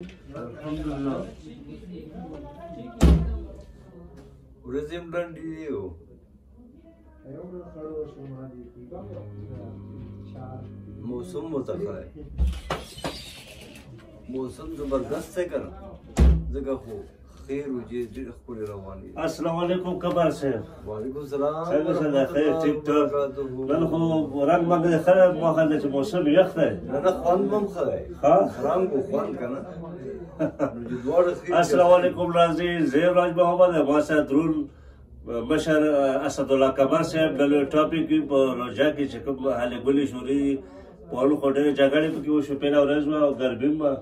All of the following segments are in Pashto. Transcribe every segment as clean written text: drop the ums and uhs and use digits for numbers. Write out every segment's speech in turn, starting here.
الحمدلله ورځې هم لنډې دي او موسم ورته ښه دی، موسم زبردست دی که نه، ځکه خو خیر روجې ډېرې ښکلې روانې دي. السلام علیکم قمر صاحب. وعلیکم السلام. څنګه شه؟ خیر، ټیک ټاک. نن خو رنګ منګ دی ښه مخه دی چې موسم یخ دی. نه نه، خوند هم ښه دی. ښه رنګ او خوند که نه، نو چې دواړه ښه. السلام علیکم ناظرین، زه راج محمد، ما سره درون مشر اسدالله قمر صاحب. د لوی ټاپک په روژه کې چې کوم هلې ګلې شوري، پرون خو ډېرې جګړې پکې وشو، پهله ورځ وه او ګرمي هم وه.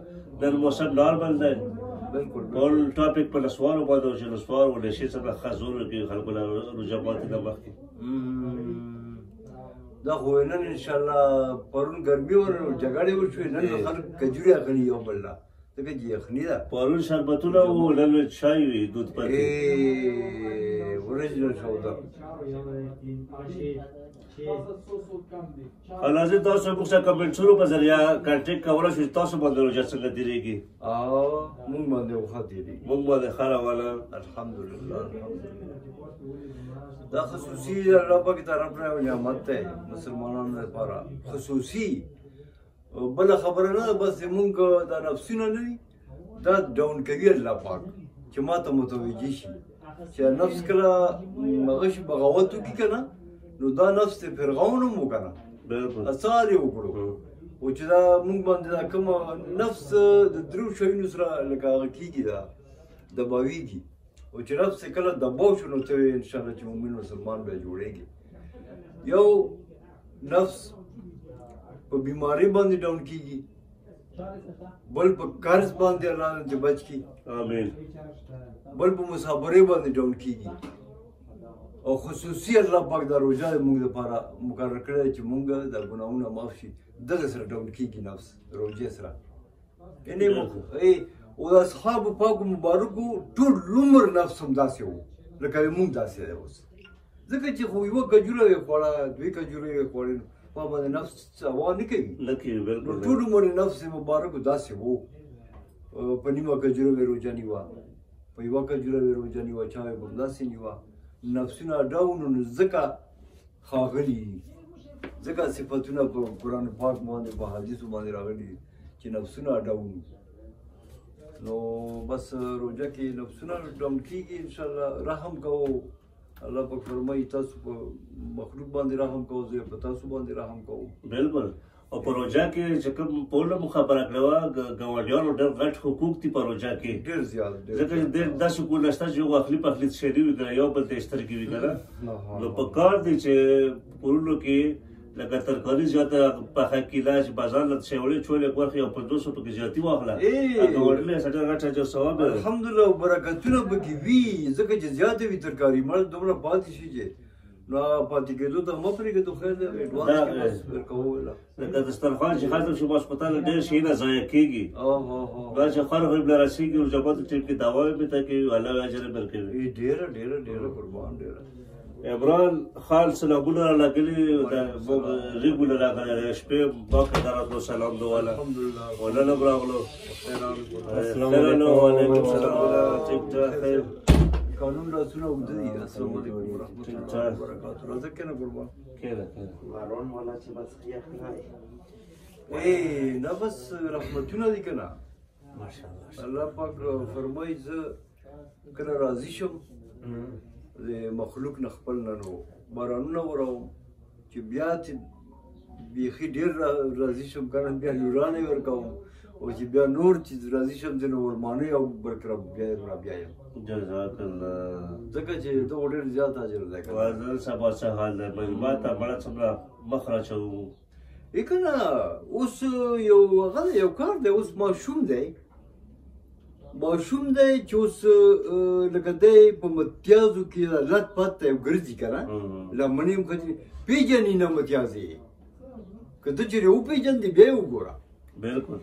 نن موسم نارمل دی. بالکل. ټول ټاپک په نسوارو باندې و چې نسوار و نشې څومره ښه زور ورکوي خلکو له روژه ماتې نه مخکې. دا خو نن انشاءالله، پرون ګرمي وه، جګړې وشوې، نن خلک کجورې اخلي یو بل له، ځکه چې یخني ده. پرون شربتونه وو، نن چای وي، دود پاتې. اوریجنل سودا. لازم تاسو موږ سره کمنټونو په ذریعه کانټیکټ کولی شئ، تاسو باندې روژه څنګه تېرېږي؟ او موږ باندې ښه تېرېږي. موږ باندې ښه روانه. الحمدلله، الحمدلله. دا خصوصي الله پاک طرف نه یو نعمت دی مسلمانانو لپاره، خصوصي بله خبره نه ده. بس زمونږ دا نفسونه نه دي، دا ډاون کوي الله پاک چې ما ته متوجه شي، چې نفس کله هغه شي بغاوت وکړي که نه، نو دا نفس د فرعون هم وکړه، اثار یې وکړو. او چې دا مونږ باندې دا کوم نفس د درو شیونو سره لکه هغه کېږي، دا دباویږي، او چې نفس یې کله دباو شو، نو ته انشاءالله چې مؤمن مسلمان بیا جوړېږي. یو نفس په بیماری باندې ډاون کیږي، بل په قرض باندې، الله دې بچ کی. آمین. بل په مسافرۍ باندې ډاون کیږي. او خصوصي الله پاک دا روژه موږ لپاره مقرر کړی چې موږ د ګناهونه معاف شي، دغه سره ډاون کیږي نفس روژې سره. یعنې او د اصحابو پاکو مبارکو ټول عمر نفس هم داسې وو لکه موږ داسې دی اوس، ځکه چې خو یوه کجوره یې خوړه، دوې کجورې یې خوړې، په باندې نفس هوا نه کوي. نه کوي، بالکل. ټول عمر نفس مبارک داسې وو، په نیمه کجوره یې روژه نیوه، په یوه کجوره یې روژه نیوه، چا یې په همداسې نیوه. نفسونه ډاون، نو ځکه ښاغلي، ځکه صفتونه په قرآن پاک باندې په حدیثو باندې راغلي چې نفسونه ډاون. نو بس روژه کې نفسونه ډاون کېږي انشاءالله. رحم کوو، الله پاک فرمایي تاسو په مخلوق باندې رحم کوو، زه په تاسو باندې رحم کوم. بالکل. او په روژه کې چې کوم پرون مو خبره کړې وه، ګاونډیانو ډېر غټ حقوق دي په روژه کې. ډېر زیات. ځکه چې ډېر داسې کورونه شته چې یو اخلي پخلي څه شی نه وي که نه، یو بل ته یې سترګې وي که نه. نو په کار دی چې کورونو کې لکه ترکاري زیاته پخه کیله چې بازار له څه وړې چولې غوښې یو 500 پکې زیاتي واخله، ګاونډي له ډېر غټ اجر ثواب دی. الحمدلله، برکتونه پکې وي، ځکه چې زیاته وي ترکاري، مړ دومره پاتې شي چې نو هغه پاتې کېدو ته مه پرېږدو، خیر دی، اډوانس کې بس ورکوو. لکه دسترخوان چې ختم شي، ماسخوتن ډېر شیونه ضایع کېږي، دا چې خر غریب له رسېږي، روژه ټیم کې دوا یې پرې کوي، الله یې اجر ورکوي. ډېره ډېره ډېره قربان، ډېره. عمران خان سلامونه رالګلي، موږ ریګونه راغلي، شپې باکه دراتلو سلام دواله. الحمدلله. ونن هم راغلو. السلام علیکم. سلامونه، ټیک ټاک، خیر. قانون لاسونه اوږده دي. السلام علیکم ورحمت الله وبرکاته. راځه کښېنه قربان. کښېنه کښېنه. بارون والا چې بس یخ نه دی. نه بس رحمتونه دي که نه. ماشاءالله. الله پاک فرمایي زه کله راضي شم د مخلوق نه خپل نه، نو بارانونه وروم، چې بیا چې بیخي ډېر راضي شم که نه، بیا لورانې ورکوم، او چې بیا نور چې راضي شم ځینې ورمانې او برکره بیا را بیایم. جزاک الله. ځکه چې ته ډېر زیات اجر دی که نه. نن سبا څه حال دی، مېلمه ته مړه څومره مخ راچوو. ای که نه، اوس یو هغه دی، یو کار دی، اوس ماشوم دی، ماشوم دی چې اوس لکه دی په متیازو کې لت پت دی ګرځي که نه، لمنې هم ښه پېژني نه متیازې، که ته چېرې وپېژندې بیا یې وګوره. بالکل.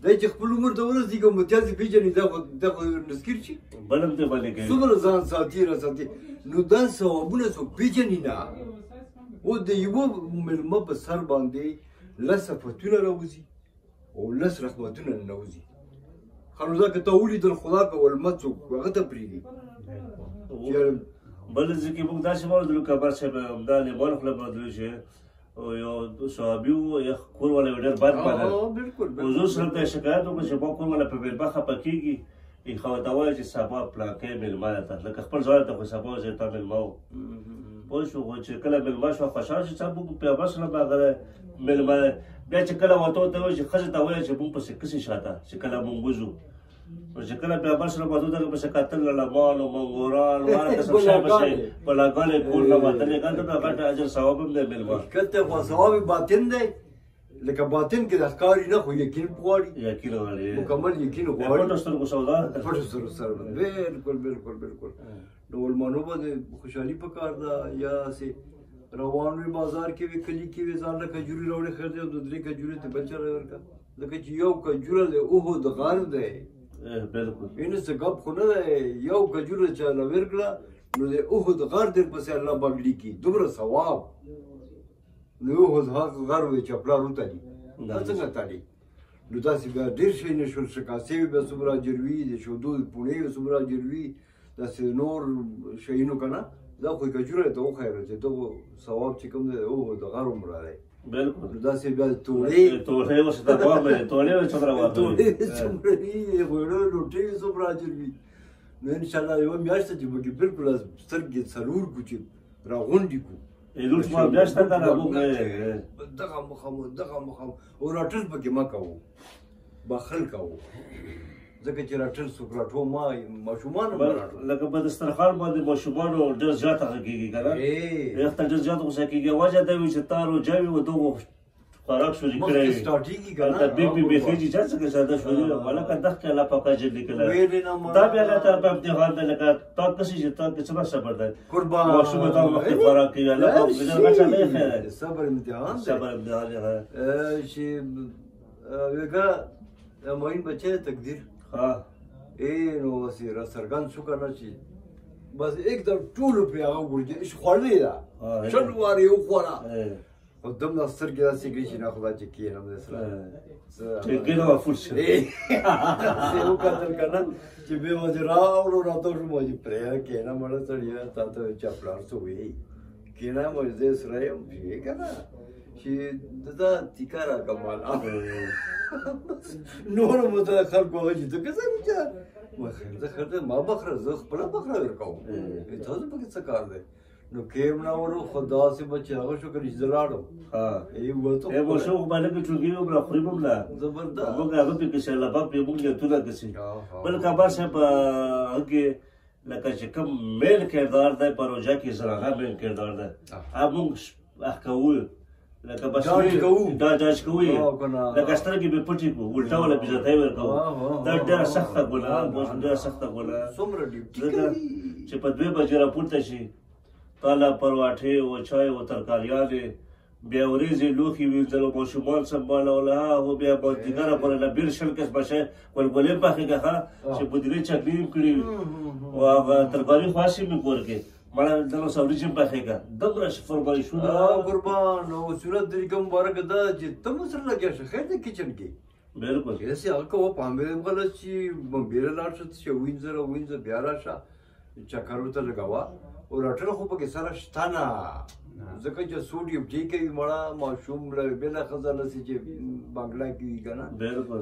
دی چې خپل عمر ته ورسېږي او متیازې پېژني، دا خو نسکیر شي، بل هم دی باندې کوي، څومره ځان ساتي را ساتي. نو دا ثوابونه څوک پېژني نه. او د یوه مېلمه په سر باندې لس افتونه راوځي او لس رحمتونه ننوځي. خنو ځکه ته ولیدل خدا کول مه څوک هغه ته پرېږدي. بل ځکه موږ داسې واورېدلو کبر صاحب همدا لیوال خوله به چې یو صحابي و، یو کور والا یې ډېر بد بلل. بالکل. حضور صلی ته شکایت وکړ چې ما کور والا په مېلمه خفه کېږي. خو ورته وایي چې سبا پلانکی مېلمه ده، لکه خپل ځان ته خو سبا زه تا مېلمه و. پوه شو، خو چې کله مېلمه شو خوشحال شو، چې موږ پیغمبر صلی الله علیه وسلم مېلمه دی. بیا چې کله ورته ورته وایي چې ښځې ته وایي چې موږ پسې کسې شاته چې کله موږ وځو، نو چې کله پیغمبر صلی الله علیه وسلم دغه پسې کتل لړمان او منګوران او هر قسم شی پسې بلاګانې کور نه وتلې، هلته د غټ اجر ثواب هم دی مېلمه. کته خو ثواب باطن دی، لکه باطن کې د ښکاري نه خو یقین غواړي، یقین غواړي، مکمل یقین غواړي. پټو سترګو سودا، پټو سترګو سره. بالکل بالکل بالکل. نو ولمانو باندې خوشحالي پکار ده، یا هسې روان وي بازار کې وي کلي کې وي، ځان له کجوري راوړي خیر دی، د درې کجوري ته بل چا ورکړه، ځکه چې یو کجوره دی احد غر دی. بالکل. اینو څه ګپ خو نه دی، یو کجوره چا له ورکړه نو د احد غر در پسې الله پاک لیکي دومره ثواب. نو احد غر وي چې پلار وتلي دا څنګه تلي؟ نو داسې بیا ډېر شی نه شول، شکاسې وي بیا څومره اجر وي، د شودو پوڼې وي څومره اجر وي، داسې نور شیونو که نه، دا خو یې کجوره ته وښیله چې دغه ثواب چې کوم دی احد غر عمره دی. بالکل. نو داسې بیا توړې توړې اوس د دوام دی، توړې اوس څومره وخت توړې څومره وي، غوړو لوټې وي څومره اجر وي. نو انشاءالله یوه میاشت چې پکې بالکل سترګې څلور کړو چې راغونډې کړو. لوټ ما میاشت ده راغونډ دغه مخامو دغه مخامو او راټل پکې مه کوو، بخل کوو، ځکه چې راټل څوک راټو ما ماشومانو مه راټو. لکه په دسترخوان باندې ماشومانو ډېر زیات هغه کېږي که نه، یخ ته ډېر زیات غوسه کېږي. وجه دا وي چې تا روژه وي او دغو خوراک شروع کړی وي، سټارټېږي که نه، هلته بې بې بېخي چې چا څنګه ساده شولي ولکه دښکې الله پاک اجر لیکلی. دا بیا الله تعالی په امتحان دی، لکه تا کسې چې تا کې څومره صبر دی، قربان ماشوم تا مخکې خوراک کوي، الله پاک ډېر غټه نه خیر دی. صبر امتحان دی، صبر امتحان دی. چې ویګا معین بچی تقدیر نو هسې راڅرګند شو که نه چې بس एकदम ټولو پرې هغه وګوري چې خوړلې ده، شل وارې یې وخوړه، خو دومره سترګې داسې کړې چې نه خدای چې کښېنم دی سره چې کښېنم افول شم. داسې یې وکتل که نه چې بیا به چې راوړو راته شو، ما چې پرې کښېنه مړه سړیه، تا ته چا پلار څه ویلي کښېنه، ما چې زه یې سره یم چې که نه چې دا تیکه راکړه مالا. نورو مو ته خلکو هغه چې ته که څنګه چې ما خیر ده خیر ده، ما بخره زه خپله بخره ورکوم، تاسو پکې څه کار دی؟ نو کېم نه ورو خو داسې به چې هغه شو که نه چې زه لاړم. وته ماشوم خو به لږ ټولګي وم را خوري به هم نه. زبردست. موږ هغه پې کښې الله پاک پرې موږ نیتونه کسي. بل کبر صاحب هغه کې لکه چې کوم مین کردار دی په روژه کې، زنانه مین کردار دی، هغه موږ کوو لکه بس دا جاج کوو، لکه سترګې به پټې کړو، الټه ولا بې عزتۍ ورکوو. دا ډېره سخته ګناه، ډېره سخته ګناه. څومره ډیوټي ځکه چې په 2 بجې راپورته شي، تاله پرواټې او چای او ترکاریانې، بیا ورېځې لوښي وینځل او ماشومان سمبالول، هو بیا مازدیګره پورې له بېل شل قسمه شی ګلګلې پخې که ښه چې پودینې چټني هم کړي وي او هغه ترکاري خو هسې مې کور کې مړه دغه سوري چې هم پخې که دومره فرمایشونه. قربان نو صورت طریقه مبارک ده چې ته مو سره لګیا شه، خیر دی کچن کې. بالکل. هسې هغه کوه پامبې هم غلط چې بمبېره لاړ شه، چې وینځه را وینځه بیا راشه چکر ورته لګوه. او راټل خو پکې سره شته نه، ځکه چې څو ډیوټي کوي مړه ماشوم له بله ښځه نسي چې بنګله کې وي که نه،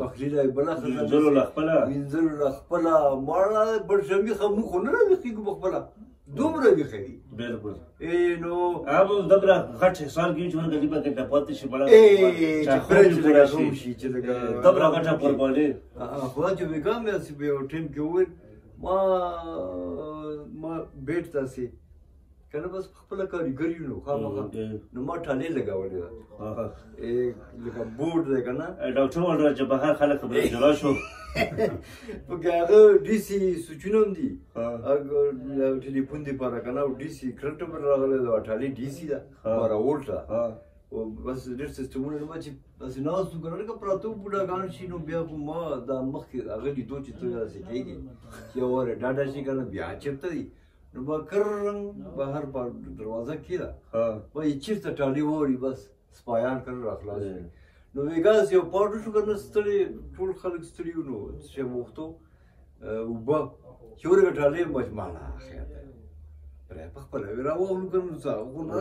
پخلي له بله ښځه وینځلو له خپله، وینځلو له خپله مړه بلشمي ښه موږ خو نه راویښېږو په خپله، دومره ویښوي. بالکل. نو هغه دومره غټ احسان کوي چې ورته نیمه ګنټه پاتې شي مړه، چې پرې چې لږه غم شي، چې لږه دومره غټه قرباني. خو چې ویګا مې هسې په یو ټیم کې وویل ما بیټ داسې که نه بس خپله کاریګر یو نو خامخا، نو ما ټالې لګولې ده، لکه بورډ دی که نه. ډاکټر ورته چې بهر خلک خبرې جلا شو پکې هغه ډي سي سوچونه هم دي، هغه ټلیفون دپاره که نه، او ډي سي کرنټ هم راغلی دی، ټالې ډي سي ده 12 وولټه، او بس ډېر سیستمونه نه چې داسې ناست وو که نه، لکه پراته وو بوډاګان شي. نو بیا خو ما دا مخکې هغه لیدو چې ته داسې کېږي چې یو وارې ډاډه شي که نه بیا چېرته دی، نو به کررنګ بهر په دروازه کې ده، وایي چېرته ټالې ووري بس سپایان که نه راخلاص شي. نو ویګاس یو پاټ شو کنه، ستړي ټول خلک ستړي وو، نو څه وختو اوبه چې ورګه ټالې مجمعه خیر دی پرې په خپله وي راواخلو که نه، څه خو نه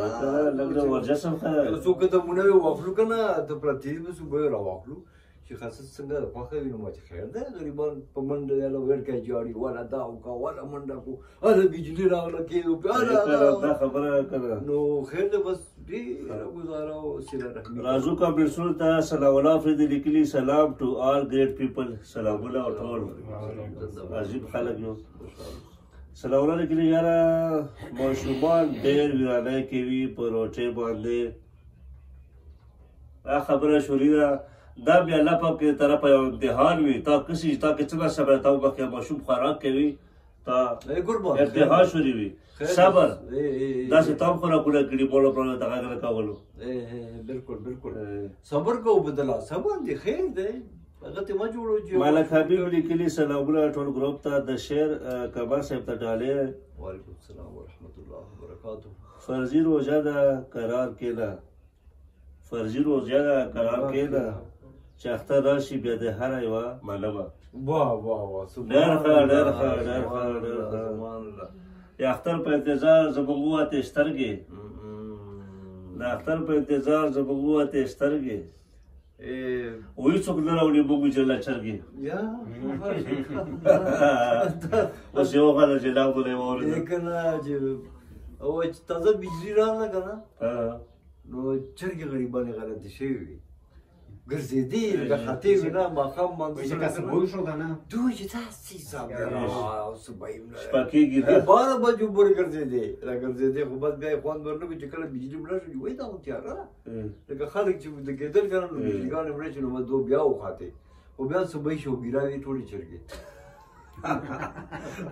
لږ ورجسم ښه څو قدمونه یې واخلو که نه، ته پرتې بس اوبه یې راواخلو چې خاصه څنګه خوښه وي. نو ما چې خیر دی، غریبان په منډه یاله وړکی جاړي، والا دا وکړه، والا منډه کو، هله بجلي راغله کېدو دا خبره کنه. نو خیر دی، بس ډېره ګزاره او صله رحمي. راځو کمپیوټرونو ته. سلام الله افریدي لیکلي سلام ټو آل ګریټ پیپل، سلامونه او ټول عجیب خلک یو. سلام الله لیکلي یاره ماشومان ډېر ویرانۍ کوي په روټۍ باندې. دا خبره شوري ده، دا بیا الله پاک طرفه یو امتحان وي، تا کسي تا کې څنګه صبر، تا مخکې ماشوم خوراک کوي، تا امتحان شوري وي صبر. داسې تا هم خوراکونه کړي مور پلار دغه نه کولو. بالکل بالکل صبر کوو، په دلاسه باندې خیر دی، هغه ته مه جوړو. چې ملک حبیب لیکلي سلامونه ټول ګروپ ته، د شعر کمر صاحب ته ډالۍ. وعلیکم السلام ورحمت الله وبرکاته. فرضي روژه ده قرار کېنه، فرضي روژه ده قرار کېنه، چې اختر راشي بیا د هره یوه منمه. واه واه واه، ډېر ښه ډېر ښه ډېر ښه ډېر ښه. د اختر په انتظار زموږ ووتې سترګې، د اختر په انتظار زموږ ووتې سترګې، او هېڅوک نه راوړي موږ جلا چرګې. اوس یو غله چې لا بولې واورېده که نه، چې او چې تازه بجلي راغله که نه، نو چرګې غریبانې غلطې شوې وې، ګرځېدې لکه خطې وې نه، ماښام باندې شو که نه، دوی چې دا څه حساب دی، صبح یې شپه کېږي 12 بجو پورې ګرځېدې را ګرځېدې، خو بس بیا یې خوند ورنه کړو چې کله بجلي مړه شو، وایي دا خو تیاره ده، لکه خلک چې ویده کېدل که نه، نو بجليګانې مړې شوې، نو بس دوی بیا وخاتې، خو بیا صبح یې شوګیرا وې ټولې چرګې،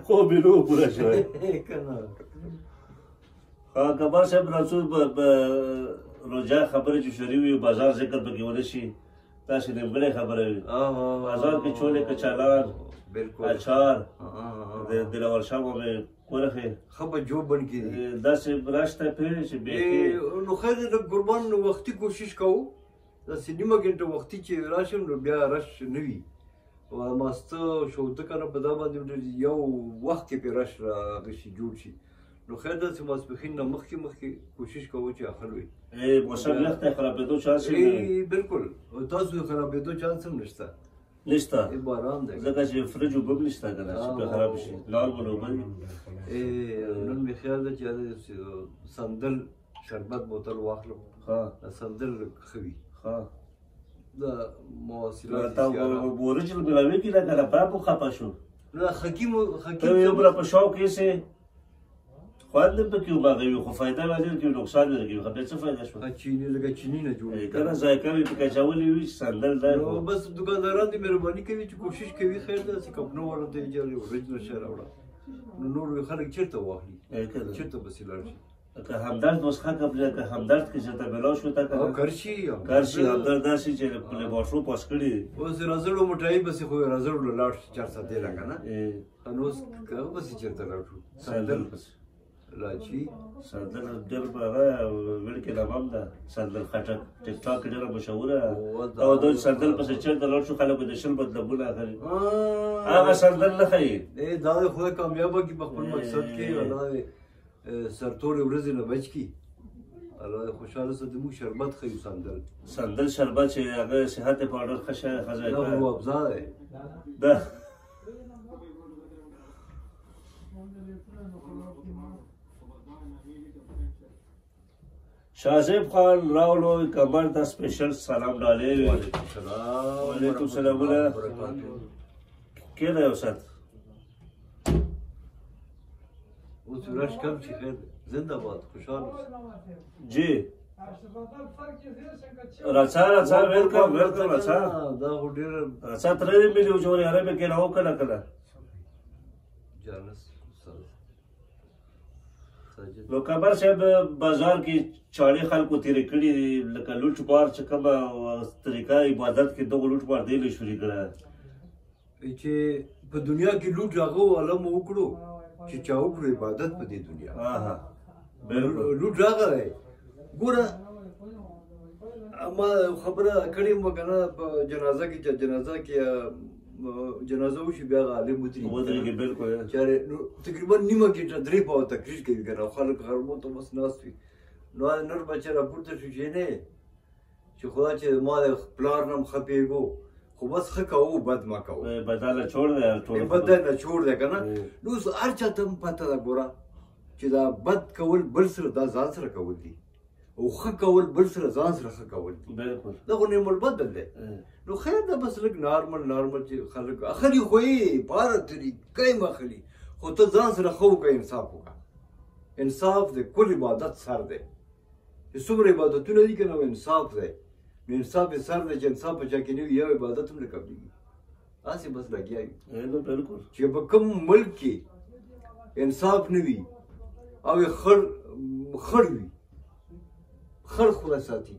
خوب یې نه و پوره شوی که نه. کمال صاحب راځو روژه خبرې چې شروع وي، بازار ذکر پکې ونه شي، داسې نیمګړې خبره وي. بازار کې چولې کچالان، اچار، د دلاور شاه باندې کورخې ښه په جوبن کې دي، داسې راشته پرې چې بیخي. نو خیر دی، لږ قربان وختي کوشش کوو، داسې نیمه ګنټه وختي چې راشم نو بیا رش نه وي. ماسته شوته که نه په دا باندې یو وخت کې پرې رش راغی شي جوړ شي، نو خیر ده چې ماسپښین نه مخکې مخکې کوشش کوو چې اخر وي. موسم یخ دی، خرابېدو چانس یې نه. بالکل، تاسو د خرابېدو چانس هم نشته. نشته، باران دی، ځکه چې فرج اوبه هم نشته که نه چې پرې خراب شي، نارمل اوبه دي. نن مې خیال ده چې صندل شربت بوتل واخلم، صندل ښه وي. دا مواصلات تا اورجل ملاوي کې لکه نه په خپه شو. نه حکیم حکیم ته یو بل په شوق کې سي خوند پکې وباغوي، خو فایده ورکوي کوي، نقصان ورکوي، خو بیا څه فایده شوه؟ چیني لکه چیني نه جوړ کنه، ذایقه مې پکې اچولې وي چې صندل دی. نو بس دکانداران دې مهرباني کوي چې کوشش کوي، خیر ده چې کپنو ورته چې اورجنل شی راوړه، نو نور خلک چېرته واخلي، چېرته پسې لاړ شي. که همدرد اوس ښه کړه، که همدرد کې چېرته ملاو شو تا کنه کرشي کرشي همدرد داسې چې په لیبارټرو پاس کړي. اوس رازړو موټای پسې خو رازړو لاړ شي چار ساتې لا کنه، نو اوس هغه پسې چېرته لاړ شو؟ صندل پسې لاچي صندل ډېر په هغه وړکې نامه ده، صندل خټک ټیک ټاک کې ډېره مشهوره او د صندل پسې چېرته لاړ شو خلک به د 20 مطلبونه اخلي، هغه صندل نه ښيي. دا د خدای کامیابه کړي په خپل مقصد کې، الله دې سرتورې ورځې نه بچ کړي، الله دې خوشحاله ساتي. موږ شربت ښیو، صندل صندل شربت چې هغه صحت لپاره ډېر ښه شی ښه ځای دا خو روح افزا دی. ده شاهزیب خان راولو کمر ته سپیشل سلام ډالۍ وي. وعلیکم سلامونه. کښېنه یو ساعت. اوس رش کم شي، خیر دی، زنده باد، خوشحال اوسئ. جی راڅه راڅه، ویلکم ویلکم، راڅه. دا خو ډېره راڅه، ترې دې ملي وجورې هره مې کښېناوه کله کله. جانس نو کمر صاحب بازار کې چاړې خلکو تېرې کړي دي، لکه لوټ مار چې کومه طریقه عبادت کې دغه لوټ مار دی له شروع کړه چې په دنیا کې لوټ هغه والا مو وکړو چې چا وکړو عبادت په دې دنیا. لوټ راغلی، ګوره ما خبره کړې مو کنه په جنازه کې، چې جنازه کې جنازه وشي بیا عالم ودرېږي. ودرېږي، بالکل. چاره نو تقریبا نیمه ګنټه درې پاوه تقریر کوي کنه، خلک غرمو ته بس ناست وي. نو نور بچی راپورته شو چې نه چې خدا چې ما د پلار نه هم ښه پوهېږو، خو بس ښه کوو بد مه کوو. بدله چوړ دی ټول، بدل نه چوړ دی که نه. نو اوس هر چا ته هم پته ده ګوره چې دا بد کول بل سره دا ځان سره کول دي، او ښه کول بل سره ځان سره ښه کول دي. بالکل، دا خو نعم البدل دی. نو خیر ده، بس لږ نارمل نارمل چې خلک اخلي خو یې په هره طریقه یې اخلي، خو ته ځان سره ښه وکړه، انصاف وکړه. انصاف د کل عبادت سر دی. چې څومره عبادتونه دي که نه، انصاف دی. نو انصاف یې سر دی، چې انصاف په چا کې نه وي یو عبادت هم نه قبلېږي، هسې بس لګیا وي. نو بالکل، چې په کوم ملک کې انصاف نه وي او یې خړ خړ وي، خړ خوله ساتي،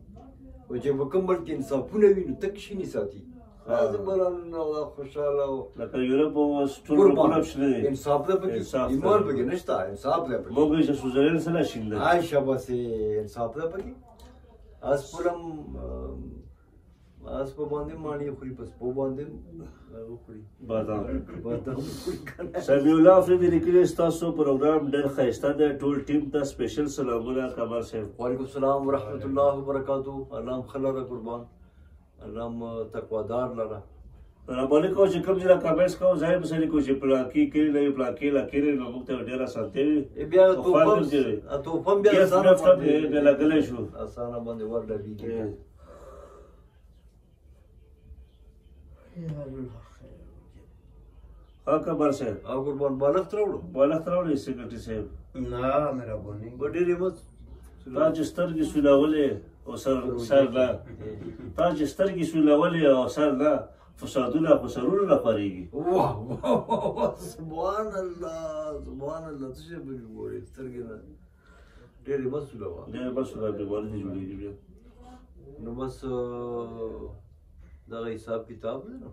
او چې په کوم ملک کې انصافونه وي نو تک شیني ساتي. هسې بلانونه او دا خوشحاله او لکه یورپ اوس ټول ملکونه شنه دي، انصاف دی پکې، ایمان پکې نشته، انصاف دی پکې. موږ چې سویټزرلینډ سره شین دی، آی شاباسې، انصاف دی پکې. اس پلم اس په باندې ماڼې خوري، په سپو باندې خوري، بادام بادام خوري کنه. سمیع الله افریدي لیکلي ستاسو پروګرام ډېر ښایسته دی، ټول ټیم ته سپیشل سلامونه. قمر صاحب. وعلیکم السلام ورحمت الله وبرکاتو. الله هم ښه لره قربان، الله هم تقوادار لره. مهرباني کوو چې کوم ځای کمنټس کوو، ځای به سره لیکو چې پلاکي کړي نه پلاکي لا کړي، نو موږ ته ډېره اسانتیا وي. بیا توپم بیا اسانه باندې بیا لګلی شو، اسانه باندې ور ډبېږي. ها قمر صاحب. او قربان، بالښت راوړو؟ بالښت راوړې سیکرټري صاحب؟ نه، مهرباني. ډېرې مه تا چې سترګې سولولې او سر سر نه، تا چې سترګې سولولې او سر نه، فسادونه خو سرونه نه خورېږي. واه واه واه، سبحان الله سبحان الله. څه شی پکې ګورې؟ سترګې نه ډېرې مه سولوه، ډېرې مه سولوه، بیماري دې جوړېږي بیا. نو بس دغه حساب کتاب دی، نو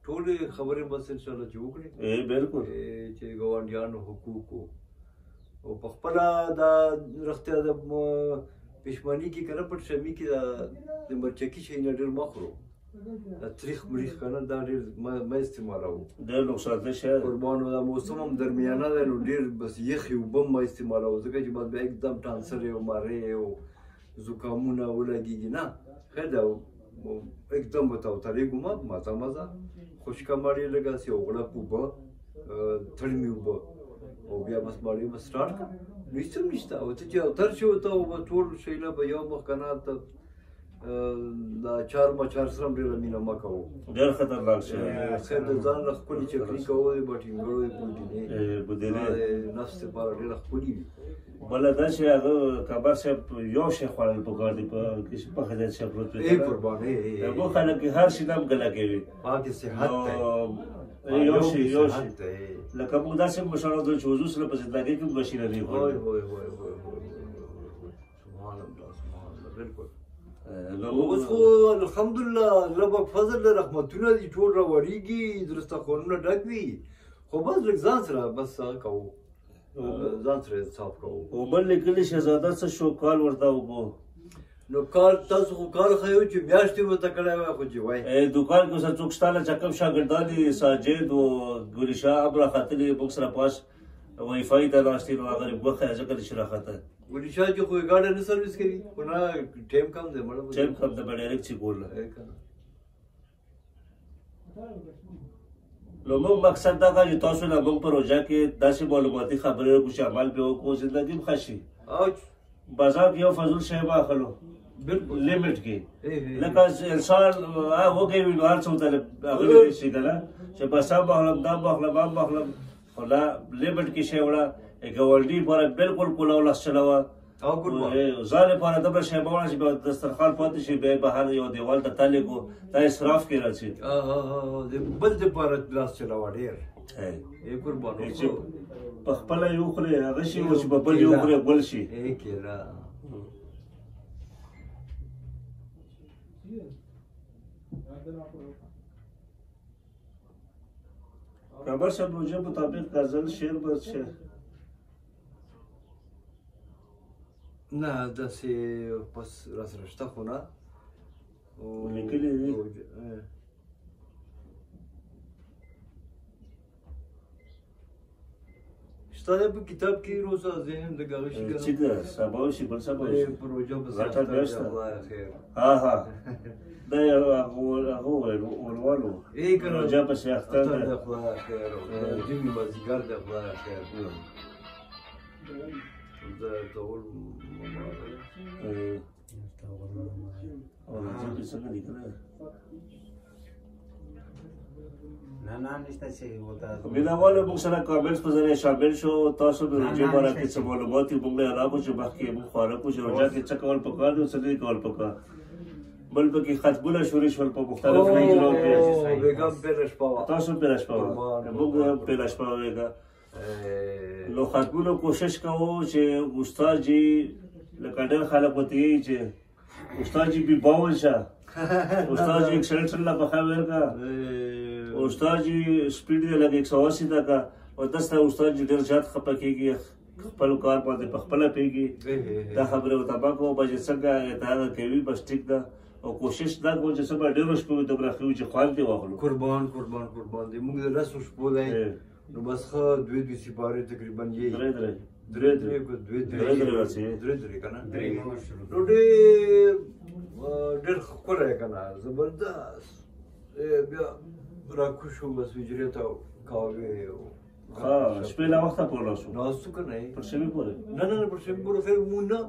ټولې خبرې بس انشاءالله چې وکړې. بالکل، چې ګاونډیانو حقوق او په خپله دا رښتیا د پښمني کې که نه پټ شمي کې دا د مرچکي شی نه ډېر مه خورو، دا تریخ مریخ که نه دا ډېر مه استعمالوو، ډېر نقصان دی شی قربان. دا موسم هم درمیانه دی، نو ډېر بس یخې اوبه مه استعمالوو، ځکه چې بس بیا یکدم ټانسر او مارې او زکامونه ولګېږي. نه خیر ده، یکدم به تاوترېږو مه، مزه مزه خشکه مړې لږه سي او غړپ اوبه، تړمې اوبه، او بیا بس ماړې به سټارټ کړه، نو هېڅ هم نشته. او ته چې اوتر شې ورته او به ټول شیله به یو مخ که نه ته دا چار مچار سره هم ډېره مینه مه کوو، ډېر خطرناک شی. خیر د ځان له ښکلې چټني کوو، د بټینګړو د پودینې پودینې د نفس لپاره ډېره ښکلې وي. بله دا چې هغه قمر صاحب یو شی خوړل پکار دي، په پخه ځای چې پروت وي. ای قربان، ای موږ خلک هر شي نه هم ګله کوي، پاکې صحت دی. یو شی یو شی لکه موږ داسې مشران چې وضو سره په زندګۍ کې هم شي نه دی خوړلی. هوی هوی هوی هوی، سبحان الله سبحان الله، بالکل. اوس خو الحمدلله الله پاک فضل له رحمتونه دي، ټول راوړېږي، درستخوانونه ډک وي، خو بس لږ ځان سره بس هغه کوو، ځان سره انصاف کوو. او بل لیکلي شهزاده څه شو، کال ورته وکړو. نو کال تاسو خو کال ښیو چې میاشتې ورته کړی وای، خو چې وای دوکان کې سره څوک شته چې کوم شاګردان دي، ساجد او ګلشاه هم راختلي، موږ سره پاس وای فای ته ناست دي، نو هغه غوښه ځکه نشي راخته. ګلشاه چې خو یې ګاډی نه سرویس کوي، خو نه ټایم کم دی مړه، ټایم کم دی، به ډایرکټ چې ګورله. نو موږ مقصد دا چې تاسو له موږ پروژه کې داسې معلوماتي خبرې وکړو چې عمل پرې وکړو، زندګي هم ښه شي. بازار کې یو فضول شی به اخلو بالکل لیمټ کې، لکه انسان وږی وي نو هر څه ورته هغه لیدلی شي که نه، چې بس هم اخلم دا هم اخلم هم اخلم، خو نه لیمټ کې شی وړه. ګاونډي لپاره بالکل کولاو لاس چلوه، ځان لپاره دومره شی مه وړه چې بیا دسترخوان پاتې شي، بیا یې بهر یو دیوال ته تلې کړو، دا اسراف کې راځي. د بل دپاره لاس چلوه ډېر. ای قربان، چې په خپله یې وخورې هغه شي، او چې په بل یې وخورې بل شي. ای کېله. قمر صاحب روژې مطابق غزل شعر به شه. نه داسې پس راسره شته خو نه لیکلي دي. شته دی په کتاب کې روزه ذهن د هغه شي چې ده سبا وشي بل سبا وشي پروژه پسې غټه میاشت ده. خدای خیر. ها ها دا یې هغه وویل اوروال و ای کنه روژه پسې اختر اختر دی. دی خدای خیر، جمعې مازدیګر دی خدای خیر. دا ټول ماما دی. او راځي چې څنګه لیکلی نه نه نشته چې وته مینهوالو موږ سره کامنټس په ذریعه شامل شو. تاسو د روژې باره کې څه معلومات یې موږ له علاوه چې مخکې موږ خواره کړو چې روژه کې څه کول پکار دي او څه نه دي کول پکار. بل پکې ختمونه شروع شول په مختلفو حجرو کې. بیګم پیله شپه وه. تاسو پیله شپه وه، موږ پیله شپه وه بیګا. نو ختمونو کوشش کوو چې استاد جي لکه ډېر خلک ورته وایي چې استاد جي بې باور شه، استاد جي اکسلریټر له پخه ورکړه، استاد جي سپیډ دی لږ 180 ده که او داسې استاد جي ډېر زیات خفه کېږي خپل کار باندې په خپله پوهېږي. دا خبرې ورته مه کوه بس چې څنګه اعتراض کوي بس ټیک ده. او کوشش دا کوو چې سبا ډېرو شپو دومره ښه وي چې خوند یې واخلو. قربان قربان قربان دی. موږ د لسو شپو دی نو بس ښه دوې دوې سپارې تقریبا یې درې درې درې درې که دوې درې درې ورځې. درې درې که نه درې مو شروع نو ډېر ډېر ښکلی که نه زبردست. بیا راکوز شو بس حجرې ته قهوې او ها شپې له وخته پورې ناست وو. ناست وو که نه؟ پر شوي پورې؟ نه نه نه پر شوي پورې خیر مونږ نه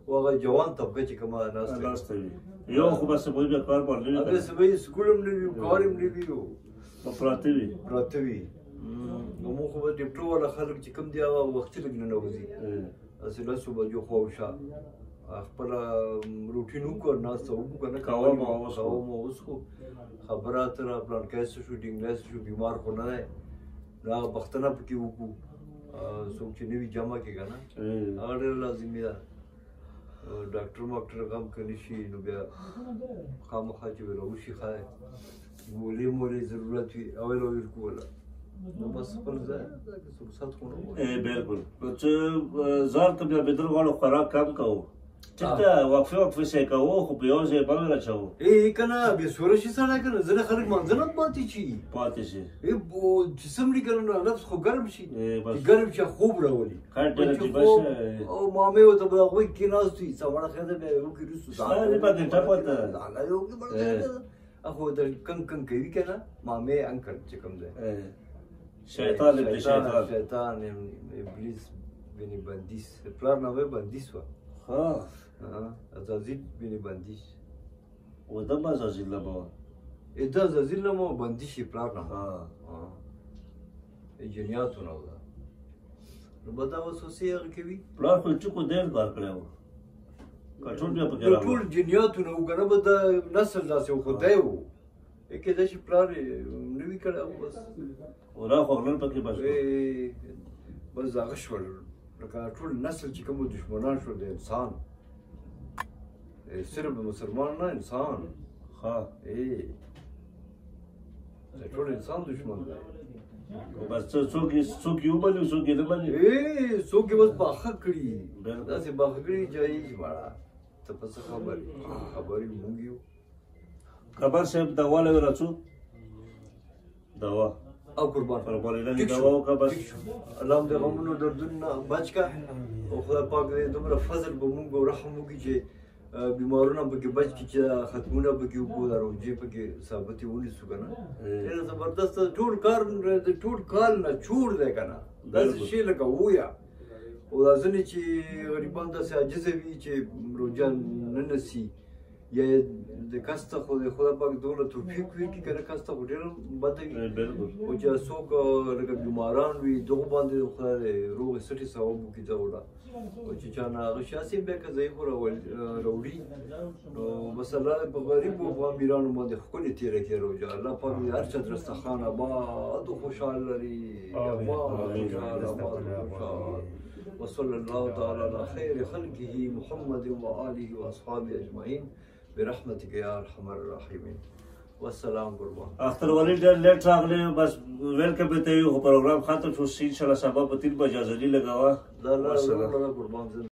و، هغه جوان طبقه چې کومه ناسته وي. ناسته وي. یو خو بس سبا بیا کار باندې نه وي بیا سبا یې سکول هم نه وي کار هم نه وي به پراته وي. پراته وي. نو موږ خو به ډیپټو والا خلک چې کوم دي هغه وختي لږ ننوځي، هسې لسو بجو خواوشا خپله روټین وکړو، ناسته وکړو که نه قهوه مو وڅښو. قهوه مو وڅښو، خبره اتره پلانکی څه شو ډینګلی څه شو بیمار خو نه دی، نو هغه پوښتنه پکې وکړو. څوک چې نه وي جمع کې که نه هغه ډېره لازمي ده. ډاکټر ماکټر غم که نه شي نو بیا خامخا چې به راوشي ښه دی، ګولې مولې ضرورت وي اول اول کوله نو بس خپل ځای رخصت خو نه وایي. بالکل. نو چې ځان ته بیا بدل غواړو خوراک کم کوو، ټیک ده وقفې وقفې څه کوو خو په یو ځای به مې راچوو. که نه بې سوره شي سړی که نه، ځینې خلک لمانځه نه پاتې شي. پاتې شي. چې څه مري که نه نو نفس خو ګرم شي، بس. چې ګرم شي خوب راولي. خیر ډېره چې عجیبه خوب شی. او مامې ورته به هغوی کېناست وي، څه خیر ده بیا یې وکړي وروسته ستا دې پکې ټپه ده. ځانه یې وکړي، بله خیر ده. خو د کنګ کنګ کوي که نه مامې انکل چې کوم دی. شیطان ابن شیطان. شیطان ابلیس بن بندیس، پلار نامه یې بندیس وه. ها. عزازیل بن بندیس. و ده به عزازیل نامه وه. ده عزازیل نامه وه، بندیس یې پلار نامه. ها. جنیاتو نه وه. نو به دا وسوسې هغه کوي. پلار خو یې ټکو ډېر کار کړی و، کټول بیا پکې نو راغله. ټول جنیاتو نه و که نه به دا نسل داسې و، خو دی و. کېدای شي پلار یې نه وي کړی هغه بس. ورا خو غلل پکې بس. بس هغه شول لکه ټول نسل چې کوم دښمنان شول د انسان، صرف د مسلمان نه انسان. ها. د ټول انسان دښمن دی. بس څوک یې ومني څوک یې نه مني. څوک یې بس باخه کړي، بالکل. داسې باخه کړي چې یې ژباړه ته په څه خبر یې؟ خبر یې موږ یو. قمر صاحب دوا له راڅو دوا او قربان قربان الهي ټیک شو، دوا وکړه بس. ټیک شو. الله هم د غمونو دردونو نه بچ کړه او خدای پاک دې دومره فضل به موږ او رحم وکړي چې بیمارونه پکې بچ کړي، چې ختمونه پکې وکړو، دا روژې پکې ثابتې ونیسو که نه. ډېره زبردسته ټول کار د ټول کال نه چور دی که نه، داسې شی لکه ویا. او دا ځینې چې غریبان داسې عاجزه وي چې روژه نه نیسي یا د کس ته خو د خدای پاک دومره توفیق ورکړي که نه، کس ته خو ډېره بده وي. بالکل. او چې څوک لکه بیماران وي دغو باندې خدای دې روغې سټې ثواب وکړي دغو له. او چې چا نه هغه شي هسې بیا که ځای خو راوړي نو بس الله دې په غریبو په امیرانو باندې ښکلې تېره کړي روژه. الله پاک دې هر چا درستخان آباد او خوشحال لري، آباد خوشحال، آباد خوشحال. وصلى الله تعالى على خير خلقه محمد وآله وأصحابه أجمعين برحمتك يا أرحم الراحمين. والسلام قربان. اختر ولي ډېر لیټ راغلی، بس ویلکم به ته یو، خو پروګرام ختم شو. ان شاء الله سبا په 3 بجې حاضري لګوه. لا لا والسلام. لا قربان.